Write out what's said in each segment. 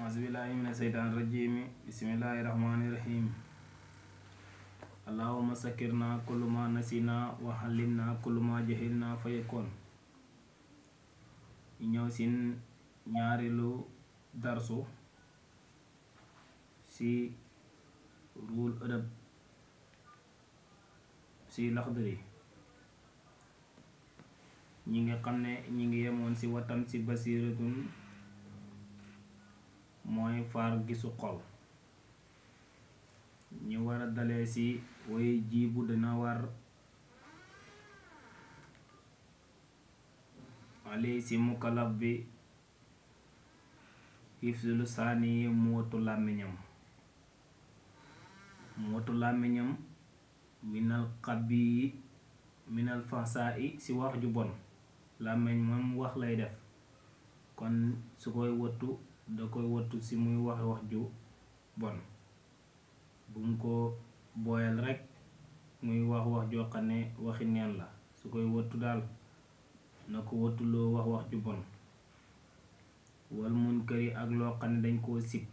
A'udzubillahi minasyaitonirrajim. Bismillahirrahmanirrahim. Allahumma sakirna kullu ma nasina wa hallimna kullu ma jahilna fayakun. ñëw si ñaareelu darsu si ruul adab si Laxdari. ñi nga xam ne ñi ngi yemoon si watan si basiratun mooy faar gisu xol. ñu war a dalee si way jiibu dana war ali si mukallaf bi hifzul saani mu wattu làmmiñam minal xabbi minal fasaa i si wax ju bon. làmmiñ moom wax lay def, kon su koy wattu da koy wattu si muy wax ju bon. bu mu ko booyal rekk muy wax joo xam ne waxi neen la. su koy wattu daal na ko wattuloo wax ju bon. wal munkari ak loo xam ne dañ koo sib.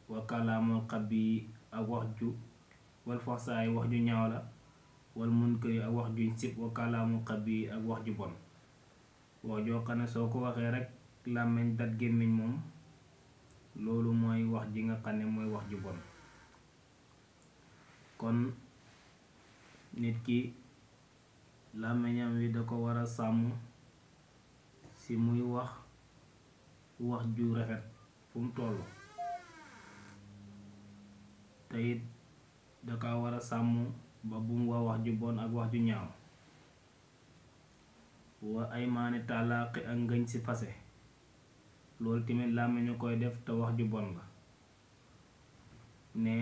wa kalaamal xabbi ak wax ju wal fasaay wax ju ñaaw la. wal munkari ak wax juñ sib. wa kalaamal xabbi ak wax ju bon. wax joo xam ne soo ko waxee rekk làmmiñ dat gémmiñ moom loolu mooy wax ji nga xam ne mooy wax ju bon. kon nit ki làmmiñam wi da ko war a sàmm si muy wax ju rafet fu mu toll. te it da ka war a sàmm ba bu mu wax ju bon ak wax ju ñaaw. wa ay maani tàllaaqi ak ngëñ ci fase, loolu tamit làmmiñu koy def te wax ju bon la. ne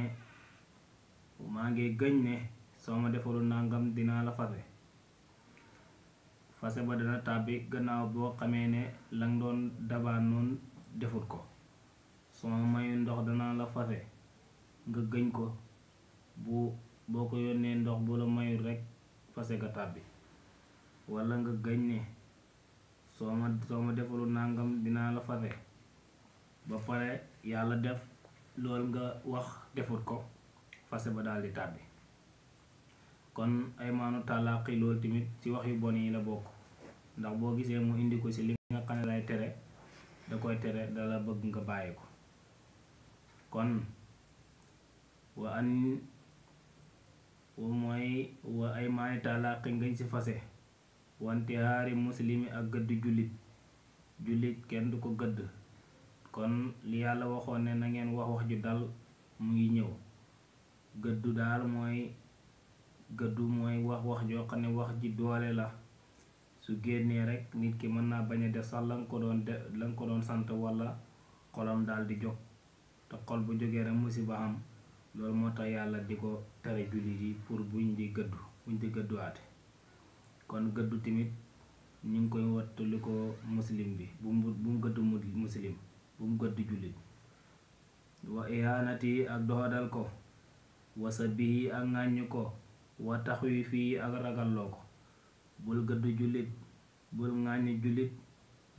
maa ngi gëñ ne soo ma defalu nangam dinaa la fase ba dana tàbbi gannaaw boo xamee ne lang doon dabaan noonu defut ko. soo ma mayu ndox danaa la fase, nga gëñ ko, boo ko yónnee ndox bu la mayul rekk fase ga tàbbi. walla nga gëñ ne soo ma defalu nangam dinaa la fase, ba pare yàlla def loolu nga wax defut ko, fase ba daal di tàbbi. kon ay maanu tàllaaqi loolu tamit ci wax yu bon yi la bokk. ndax boo gisee mu indi ko ci li nga xam ne lay tere, da koy tere dala bëgg nga bàyyi ko. kon wa ay maani tàllaaqi ngañ ci fase. wante haari muslimi ak gëdd jullit kenn du ko gëdd. kon li yàlla waxoon ne na ngeen wax ju dal mu ngi ñëw. gëddu daal mooy wax joo xam ne wax ji doole la. su génnee rekk nit ki mën naa bañ a def sax la nga ko doon sant, walla xolam daal di jóg. te xol bu jógee rek musiba am. loolu moo tax yàlla di ko tere jullit yi pour buñ di gëdduwaate. kon gëddu tamit ñu ngi koy wattali ko muslim bi bu mu gëddu muslim, bu mu gëddu jullit. wa ihanati ak doxadal ko. wasa bii ak ŋàññ ko. wa taxwi fii ak ragalloo ko. bul gëddu jullit, bul ŋàññ jullit,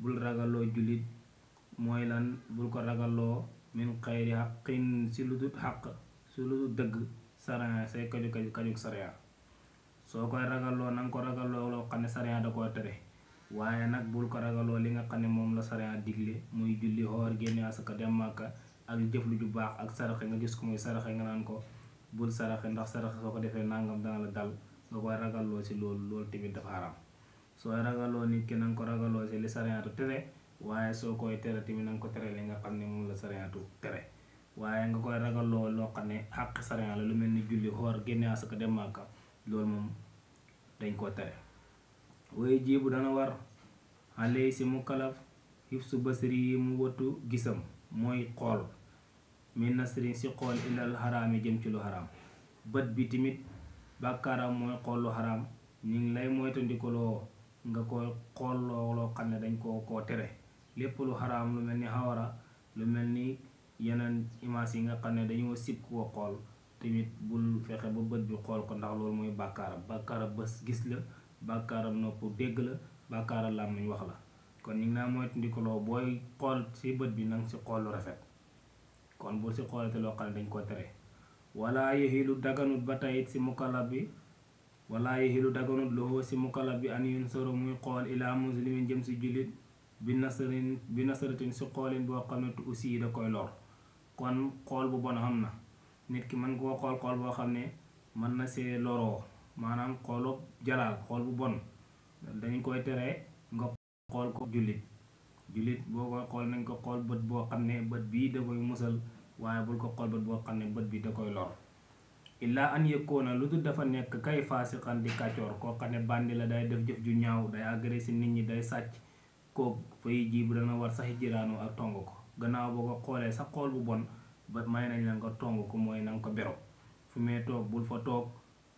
bul ragalloo jullit. mooy lan? bul ko ragalloo min xayri xaqin si lu dul xaq, si lu dul dëgg sariya say kajug sariya. soo koy ragalloo nanga ko ragalloo loo xam ne sariya da koo tere. waaye nag bul ko ragalloo li nga xam ne moom la sariya digle, muy julli, xoor, génne asaka, dem Màkka ak jëf lu ju baax ak saraxe. nga gis ko muy saraxe nga naan ko bul saraxe ndax saraxe soo ko defee nangam dana la dal, nga koy ragalloo si loolu tamit dafa haram. sooy ragalloo nit ki nanga ko ragalloo si li sariyaatu tere, waaye soo koy tere tamit nanga ko tere li nga xam ne moom la sariyaatu tere. waaye nga koy ragalloo loo xam ne xàq sariya la, lu mel ni julli, xoor, génne asaka, dem Màkka, loolu moom dañ koo tere. way jiibu dana war alay si mukallaf hifsu basiri yi mu wattu gisam, mooy xool, min nasrin si xool ilal xaraami jëm ci lu xaraam. bët bi tamit bàkkaaram mooy xool lu xaraam. ñu ngi lay moytandikuloo nga koy xool loo xam ne dañ koo tere. lépp lu xaraam, lu mel ni xawara, lu mel ni yeneen image yi nga xam ne dañoo sib koo xool, tamit bul fexe ba bët bi xool ko, ndax loolu mooy bàkkaaram bës gis la, bàkkaaram nopp dégg la, bàkkaaram làmmiñ wax la. kon ñu ngi naa moytandikuloo booy xool ci bët bi nanga ci xool lu rafet. kon bul si xoolate loo xam ne dañ ko tere. wala yahilu daganut ba tayit si mukallaf bi wala yahilu daganut loo si mukallaf bi an yunsaro muy xool ilaa muslimin jëm si jullit bi nasaratin si xoolin boo xam ne tu aussi da koy lor. kon xool bu bon xam na nit ki mën koo xool boo xam ne mën na see loroo, maanaam xoolu jalaal xool bu bon dañ koy tere nga xool ko jullit boo koy xool nañ ko xool bët boo xam ne bët bii da koy musal, waaye bul ko xool bët boo xam ne bët bi da koy lor. illaa an yëkkoona lu dul dafa nekk kay faasiqan di kàccoor koo xam ne bandi la day def jëf ju ñaaw, day agressé nit ñi, day sàcc, kook fay jiib dana war sax jiraanoo ak tong ko. gannaaw boo ko xoolee sa xool bu bon ba may nañ la nga tong ko, mooy nanga ko bero. fu may toog bul fa toog,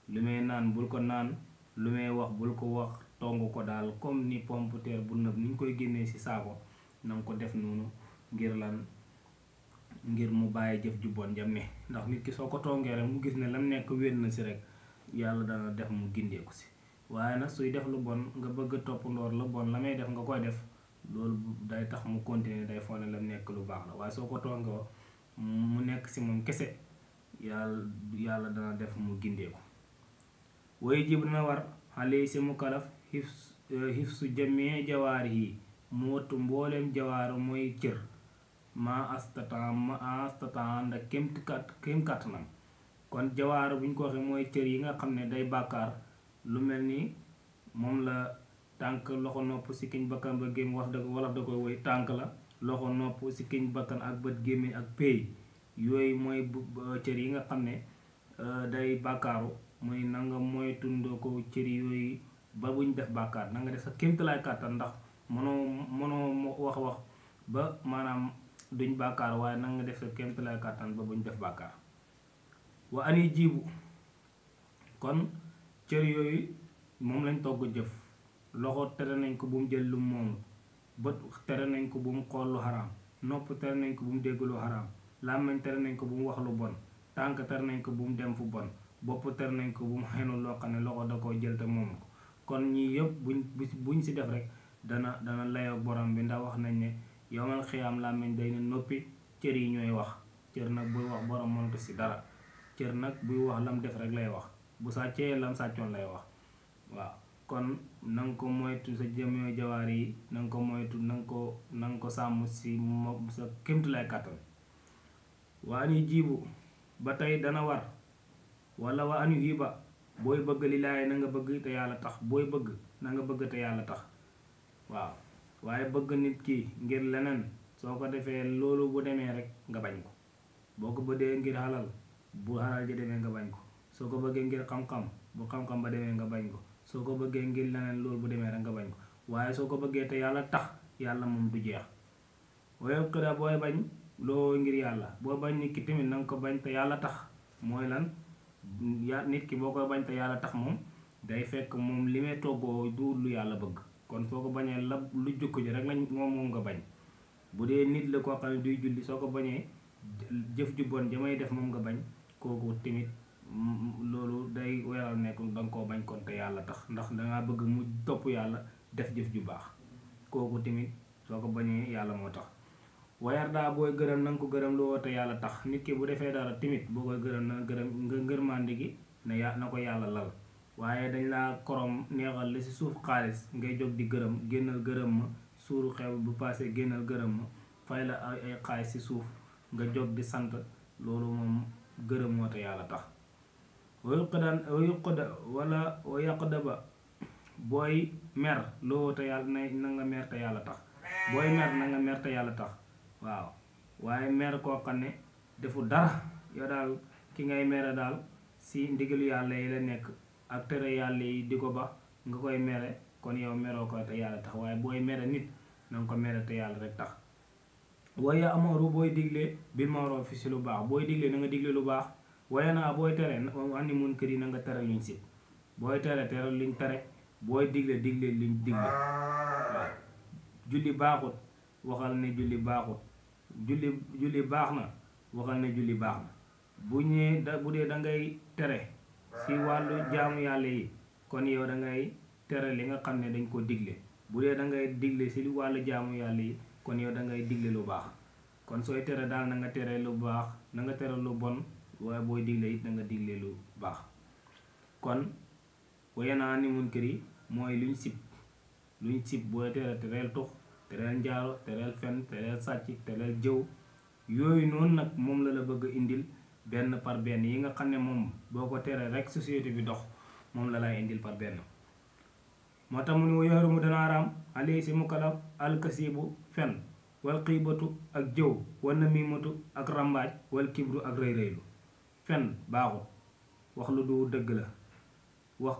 lu may naan bul ko naan, lu may wax bul ko wax, tong ko daal comme ni pompiteer bu nëb ni ñu koy génnee ci saako, nanga ko def noonu ngir mu bàyyi jëf ju bon jam ne. ndax nit ki soo ko tongee rek mu gis ne lam nekk wér na ci rek yàlla dana def mu gindeeku ci. waaye nag suy def lu bon nga bëgg a topp ndoor la bon la may def nga koy def, loolu day tax mu continuer, day foog ne lam nekk lu baax la. waaye soo ko tongoo mu nekk ci moom kese, yàlla dana def mu gindeeku. way jib dana war xale si mukallaf xifsu jamee jawaari yi, mu wattu mbooleem jawaaru mooy cër, ma astatan nda kem kàttanam. kon jawaaru bu ñu ko waxee mooy cër yi nga xam ne day bàkkaar, lu mel ni moom la tànk, loxo, nopp, sikkiñ, bakkan ba gémmiñ, wolof da koy woy tànk la, loxo, nopp, sikkiñ, bakkan ak bët, gémmiñ ak péy. yooyu mooy cër yi nga xam ne day bàkkaaru, muy nanga mooy tundoo ko cër yooyu ba buñ def bàkkaar. na nga def sa kéemtalaay kàttan, ndax mënoo wax ba maanaam duñ bàkkaar, waaye na nga def sa kéemtalaay kàttan ba buñ def bàkkaar. wa ani jiibu kon cër yooyu moom lañ togg jëf. loxo tere nañ ko bu mu jël lu moomu, bët tere nañ ko bu mu xool lu xaraam, nopp tere nañ ko bu mu dégg lu xaraam, làmmiñ tere nañ ko bu mu wax lu bon, tànk tere nañ ko bu mu dem fu bon, bopp tere nañ ko bu mu xenu loo xam ne loxo da koo jël te moomu ko. kon ñii yëpp buñ ci def rek dana layoo borom bi, ndax wax nañ ne yowmal xiyaam làmmiñ day ne noppi, cër yi ñooy wax. cër nag buy wax borom mënatu ci dara. cër nag buy wax lam def rek lay wax, bu sàccee lam sàccoon lay wax. waaw kon nanga ko moytu sa jëmee jawaar yi, nanga ko moytu, nanga ko sàmm ci sa kémtulaay kàttan. waa ani jiibu ba tey dana war, wala waa ani hiba booy bëgg li laay na nga bëgg te yàlla tax. booy bëgg na nga bëgg te yàlla tax. waaw waaye bëgg nit ki ngir leneen, soo ko defee loolu bu demee rek nga bañ ko. boo ko bëggee ngir xalal, bu xalal ji demee nga bañ ko. soo ko bëggee ngir xam-xam, bu xam-xam ba demee nga bañ ko. soo ko bëggee ngir leneen, loolu bu demee rek nga bañ ko. waaye soo ko bëggee te yàlla tax, yàlla moom du jeex. waaye këda booy bañ loo ngir yàlla, boo bañ nit ki tamit na nga ko bañ te yàlla tax. mooy lan? nit ki boo koy bañ te yàlla tax moom day fekk moom li may toggoo du lu yàlla bëgg. kon soo ko bañee la lu jukko ji rek lañ moom nga bañ. bu dee nit la koo xam ne duy julli, soo ko bañee jëf ju bon jamay def moom nga bañ, kooku tamit loolu day weeral nekk danga koo bañ kon te yàlla tax, ndax dangaa bëgg mu topp yàlla def jëf ju baax. kooku tamit soo ko bañee yàlla moo tax. wayar daa booy gërëm na nga ko gërëm lu woo te yàlla tax. nit ki bu defee dara tamit boo koy gërëm na gërëm nga ngërmande gi na ko yàlla lal. waaye dañ laa korom neexal la ci suuf xaalis ngay jóg di gërëm, génnal gërëm ma. suuru xew bu paasee génnal gërëm ma, fay la ay xaalis ci suuf nga jóg di sant, loolu moom gërëm moo te yàlla tax. wa yaqda ba booy mer loo te yàlla na nga mer te yàlla tax. booy mer na nga mer te yàlla tax. waaw waaye mer koo xam ne defu dara, yow daal ki ngay mere daal si ndigalu yàlla yi la nekk ak tere yàlla yi di ko ba nga koy mere, kon yow meroo ko te yàlla tax. waaye booy mere nit na nga ko mere te yàlla rek tax. waaye amooru booy digle bil ma'ruf fi si lu baax. booy digle na nga digle lu baax. waaye naa booy tere ani mun kër yi na nga tere luñ sib. booy tere luñ tere. booy digle luñ digle. waaw julli baaxut, waxal ne julli baaxut. julli baax na, waxal ne julli baax na. bu dee dangay tere si wàllu jaamu yàlla yi, kon yow dangay tere li nga xam ne dañ ko digle. bu dee dangay digle si wàllu jaamu yàlla yi, kon yow dangay digle lu baax. kon sooy tere daal na nga tere lu baax na nga tere lu bon waaye booy digle it na nga digle lu baax. kon wayanaa ni munkari mooy luñ sib booy tereel tux, tereel njaalo, tereel fen, tereel sàcc, tereel jëw, yooyu noonu nag moom la bëgg a indil benn par benn yi nga xam ne moom boo ko teree rek société bi dox, moom la lay indil par benn. moo tax mu ne wa yaxrumu dana araam alayhi si mukallaf alkasibu fen, wal xiibatu ak jëw, wal namimatu ak rambaaj, wal kibru ak rëy-rëylu. fen baaxut, wax lu du dëgg la, wax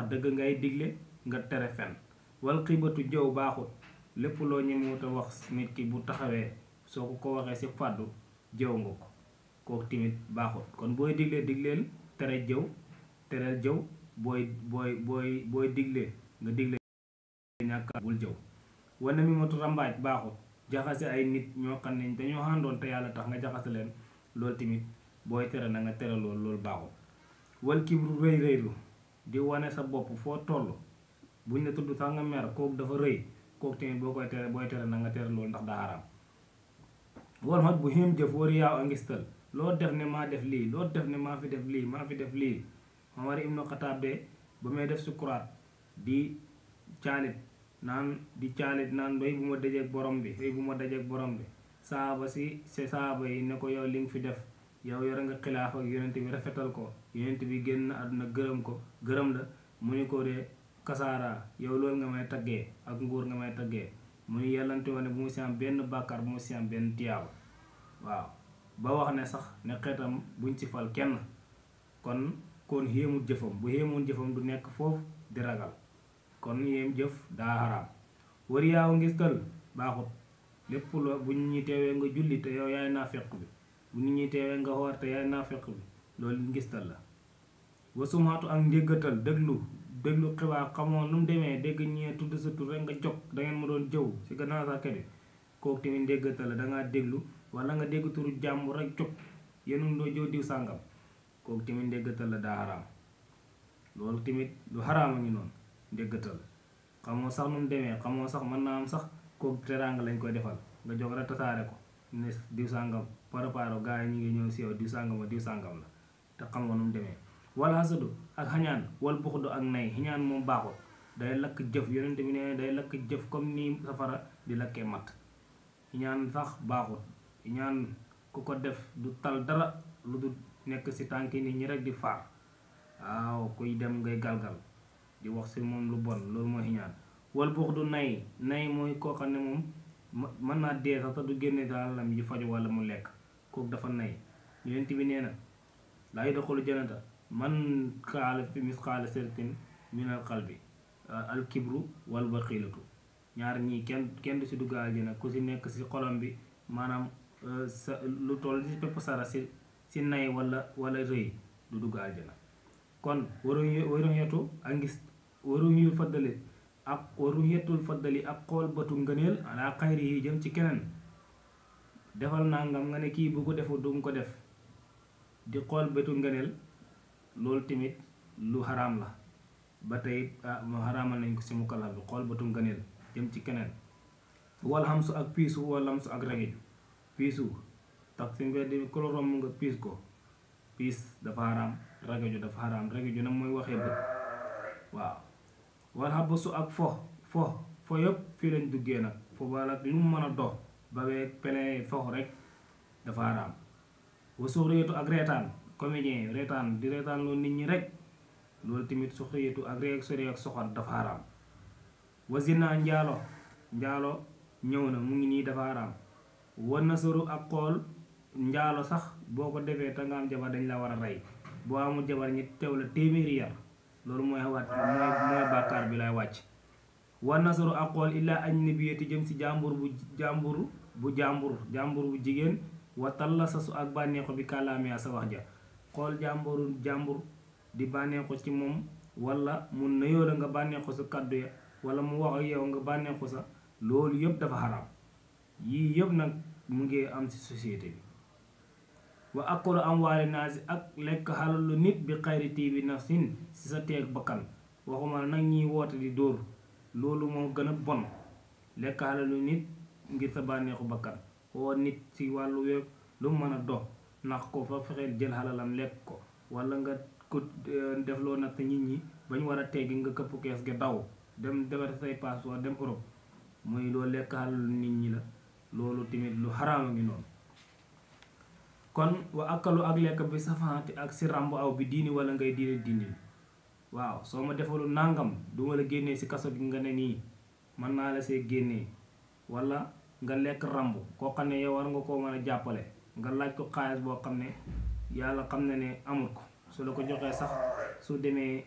dëgg ngay digle nga tere fen. wal xiibatu jëw baaxut, lépp loo ñemewut a wax nit ki bu taxawee soo ko waxee si fàddu jëw nga ko, kooku tamit baaxut. kon booy digleel tere jëw, tereel jëw, booy digle nga digle ñàkk bul jëw. wana mi matu rambaaj baaxut, jaxase ay nit ñoo xam ne dañoo àndoon te yàlla tax nga jaxase leen, loolu tamit booy tere na nga tere loolu baaxut. wal kibru rëy-rëylu, di wane sa bopp foo toll, buñ la tudd sax nga mer, kooku dafa rëy, kooku tamit booy tere na nga tere loolu ndax daa xaraam. wal xot bu xéem jëf wari yaaw a ngistal, loo def ne maa def lii, loo def ne maa fi def lii. Omar ibnu Xataab de ba may def sukuraat di caalit naan doy bu ma dajeek borom bi, saaba yi ne ko yow li nga fi def, yow yore nga xilaaf ak yonent bi rafetal ko, yonent bi génn àdduna gërëm la, mu ni ko de kasaara yow loolu nga may taggee ak nguur nga may taggee, mu ni yellante woon ne bu mu si am benn bàkkaar, bu mu si am benn tiyaaba. waaw ba wax ne sax ne xeetam buñ ci fal kenn. kon xéemul jëfam, bu xéemoon jëfam du nekk foofu di ragal, kon yéem jëf daa xaraam. wari yaaw ngistal baaxut, lépp loo bu nit ñi teewee nga julli te yow yaay naafeq bi, bu nit ñi teewee nga xoor te yaay naafeq bi, loolu ngistal la. wasumaatu ak ndéggatal, déglu xibaar xamoo nu mu demee, dégg ñee tudd sa tur rek nga jog dangeen ma doon jëw si gannaaw sa kër yi, kooku tamit ndéggatal la. dangaa déglu wala nga dégg turu jàmm rek jog yéen doo jëw diw sàngam, kooku tamit ndéggatal la, daa xaraam. loolu tamit lu xaraam a ngi noonu, ndéggatal xamoo sax nu mu demee, xamoo sax mën naa am sax kooku teraanga lañ koy defal, nga jóg rek tasaare ko ne diw sàngam paraparo gaa yi ñu ngi ñëw si yow, diw sàngam la te xamoo nu mu demee. wala hasadu ak xañaan, wal buxdu ak nay. xañaan moom baaxul, day lakk jëf, yonent bi nee day lakk jëf comme ni safara di lakkee matt. xañaan sax baaxul, xañaan ku ko def du tal dara lu du nekk si tànki nit ñi rek di faar, waaw kuy dem ngay galgal di wax si moom lu bon, loolu mooy xañaan. wal buxdu nay mooy koo xam ne moom mën naa dee sax te du génne daalam ji faju wala mu lekk, kooku dafa nay. yonent bi nee na laa yadxulu jannata man xaala fi misqaala sartin minal qalbi al kibru wal baxiilatu. ñaar ñii kenn du si dugg aljana ku si nekk si xolam bi maanaam sa lu toll si pepp sara si nay wala rëy du dugg aljana. kon waruñu yettul faddali ak xool bëtu ngëneel ala xayri yi jëm ci keneen. defal nangam nga ne kii bu ko deful du ko def, di xool bëtu ngëneel, loolu tamit lu xaraam la. ba tey mu xaraamal nañ ko si mukallaf bi, xool bëtu ngëneel jëm ci keneen. wal xam su ak piisu wala xam su ak regeju. piisu tax si mbedd bi ku la romb nga piis ko, piis dafa xaraam, regeju dafa xaraam. regeju nag mooy waxee bët, waaw. wal xabasu ak fo yëpp fii lañ duggee nag, fo ba nag lu mu mën a dox ba wee pelee fox rek dafa xaraam. wa suxriyatu ak reetaan, comédien reetaan di reetaan loolu nit ñi rek, loolu tamit suxriyatu ak ree ak sori ak soxor dafa xaraam. wa zina njaalo ñëw na mu ngi nii dafa xaraam. wa nasaru ak xool njaalo sax boo ko defee te nga am jabar dañ la war a rey, boo amul jabar ñi teew la téeméeri yar, loolu mooy bàkkaar bi lay wàcc. wa nasaru ak xool illaa ajnabiyati jëm si jàmbur bu jigéen, wa talla sasu ak bànneexu bi kàllaamee sa wax ja. xool jàmbur di bànneexu ci moom, wala mu nëyoo la nga bànneexu sa kàddu ya, wala mu wax ak yow nga bànneexu sa, loolu yëpp dafa xaraam. yii yëpp nag mu ngi am ci société bi. wa akulu amwaali naasi ak lekk xalalu nit bi xayri tiibi nafsin si sa teeg bakkan, waxuma nag ñiy woote di dóor, loolu moo gën a bon. lekk xalalu nit ngir sa bànneexu bakkan, oo nit ci wàllu wépp lu mën a dox nax ko fa fexeel jël xalalam lekk ko wala nga ko def loo nag nit ñi bañ war a teggi nga këpp kees ga daw dem defar say passeport dem Europe muy loo lekk xalalu nit ñi la loolu tamit lu xaraama ngi noonu kon wa akalu ak lekk bi safaati ak si ràmb aw bi diini wala ngay diine dindil waaw soo ma defalu nangam duma la génnee si kaso gi nga ne nii mën naa la see génnee wala nga lekk ràmb koo xam ne yow war nga koo mën a jàppale nga laaj ko xaalis boo xam ne yàlla xam ne ne amul ko su la ko joxee sax su demee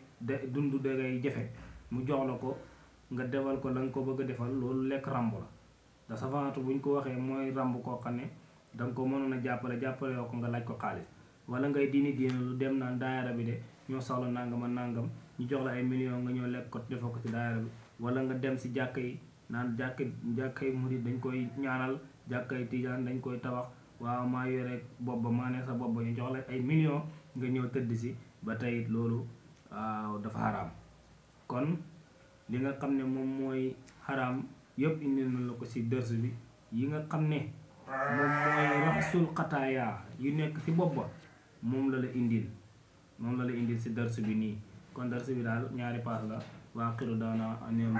dund dangay jafe mu jox la ko nga defal ko la nga ko bëgg a defal loolu lekk ràmb la da safaatu buñ ko waxee mooy ràmb koo xam ne danga ko mënoon a jàppale yoo ko nga laaj ko xaalis wala ngay diini lu dem naan daayara bi de ñoo soxla nangam ak nangam ñu jox la ay millions nga ñëw lekk ko defal ko ci daayara bi wala nga dem si jàkka yi naan jàkka yi murid dañ koy ñaanal jàkka yi tijaan dañ koy tabax waaw maa yore bopp ba maa ne sa bopp ba ñu jox la ay millions nga ñëw tëdd si ba tey loolu waaw dafa xaraam kon li nga xam ne moom mooy xaraam yëpp indi na la ko si dërs bi yi nga xam ne moom mooy raxasul xataaya yu nekk ci bopp ba moom la la indil si dërs bi nii kon dërs bi daal ñaari paas la waa xiru daana aneem